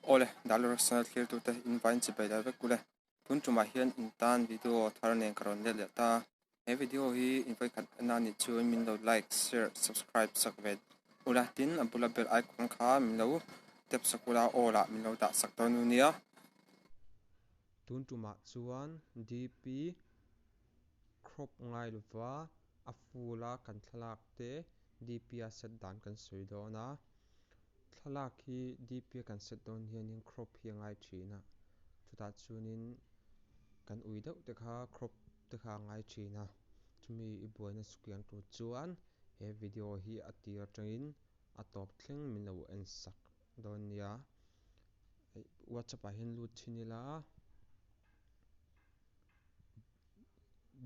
Awle, Darlawrek channel thlirtute in vain chibai dal vek ule. Tun tumah hian in tan video thar nen ka rawn let leh ta. He video hi in vawikhat en a nih chuan min lo like, share, subscribe sak ve ula. Tin, a bula bell icon kha min lo tap sak ula, all ah min lo dah sak dawn u nia. Tun tumah chuan DP crop ngai lova a full a kan thlalak te DP a set dan kan sawi dawn a. Thlalak hi DP a kan set dawn hianin crop hi a ngai thin a, chutah chuanin kan ui deuh te kha crop te kha a ngai thin a, chumi i buaina sukiang tur chuan he video hi a tir atangin a tawp thleng min lo en sak dawn nia. WhatsApp ah hian lut thin ila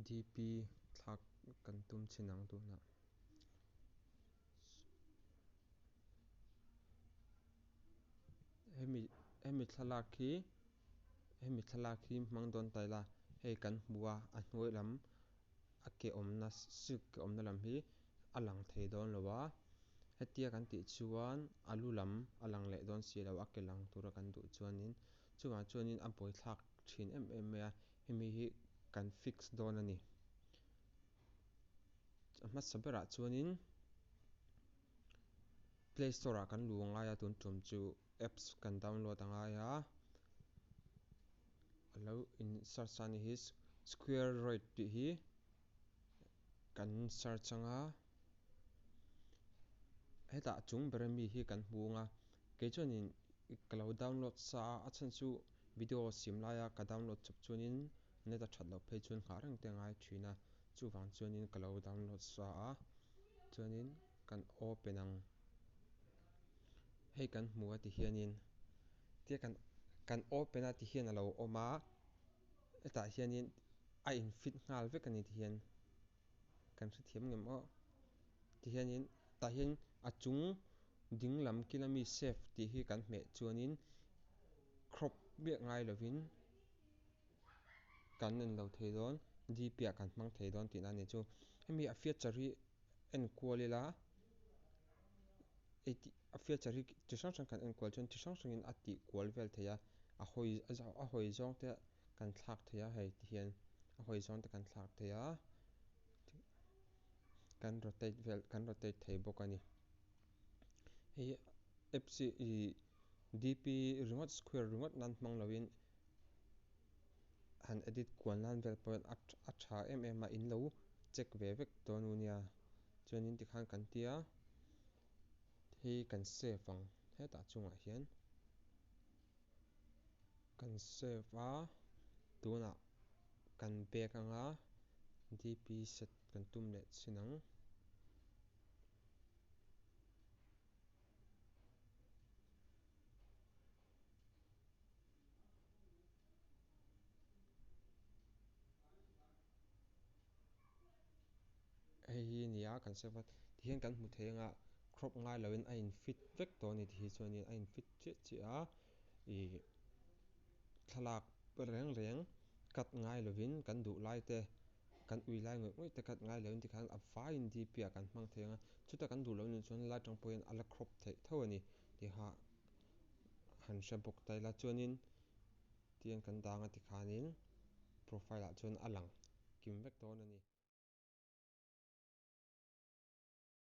DP thlak kan tum chin ang tunah. Hemi hemi thlalak hi hemi thlalak hi hmang dawn ta ila hei kan hmu a a hnuai lam a ke awmna silk ke awmna lam hi a lang thei dawn lo a hetia kan tih chuan a lu lam a lang leh dawn si lo a ke lang tura kan duh chuanin chuvang chuanin a buaithlak thin em em mai a hemi hi kan fix dawn a ni. A hmasa berah chuanin play store ah kan luh a ngai a tun tum chu apps kan download a ngai a a lo in search a ni hi square roid tih hi kan search ang a hetah a chung ber ami hi kan hmu ang a kei chuanin ka lo download sa a a chhan chu video siam laia ka download chawp chuanin net a that loh phei chuan nghah reng te a ngai thin a chuvang chuanin ka lo download sa a chuanin kan open ang hei kan hmu a ti hianin tia kan kan open a ti hian a lo awm a hetah hianin a in fit nghal vek a ni ti hian kan hrethiam ngem aw ti hianin tah hian a chung ding lam kil ami save tih hi kan hmeh chuanin crop miah ngai lovin kan en lo thei dawn D_P ah kan hmang thei dawn tihna a ni chu hemi a feature hi en kual ila a feature hi chi hrang hrang kan en kual chuan chi hrang hrangin a tih kual vel thei a a hawi a hawi zawng te kan thlak thei a hei ti hian a hawi zawng te kan thlak thei a kan rotate vel kan rotate thei bawk a ni hei apps hi ih D_P ringawt square ringawt nan hmang lovin. Han edit kual nan vel pawh hian a tha em em a in lo check ve vek dawn u nia chuanin tikhan kan tia hei kan save ang hetah chungah hian kan save a tunah kan back anga D_P set kan tum leh chin ang. Hei hi a ni a kan save a tihian kan hmu thei anga crop ngai loin a in fit vek tawh a ni tih hi chuanin a in fit chiah chiah a ih thlalak reng reng cut ngai lovin kan duh lai te kan ui lai ngawih ngawih te cut ngai loin tikhan a vaiin D_P ah kan hmang thei anga chuta kan duh loh nih chuan lai tang pawhin a la crop theih tho a ni tiha. Han hre bawk ta ila chuanin tiang kan dang a tikhanin profile ah chuan a lang kim vek dawn a ni.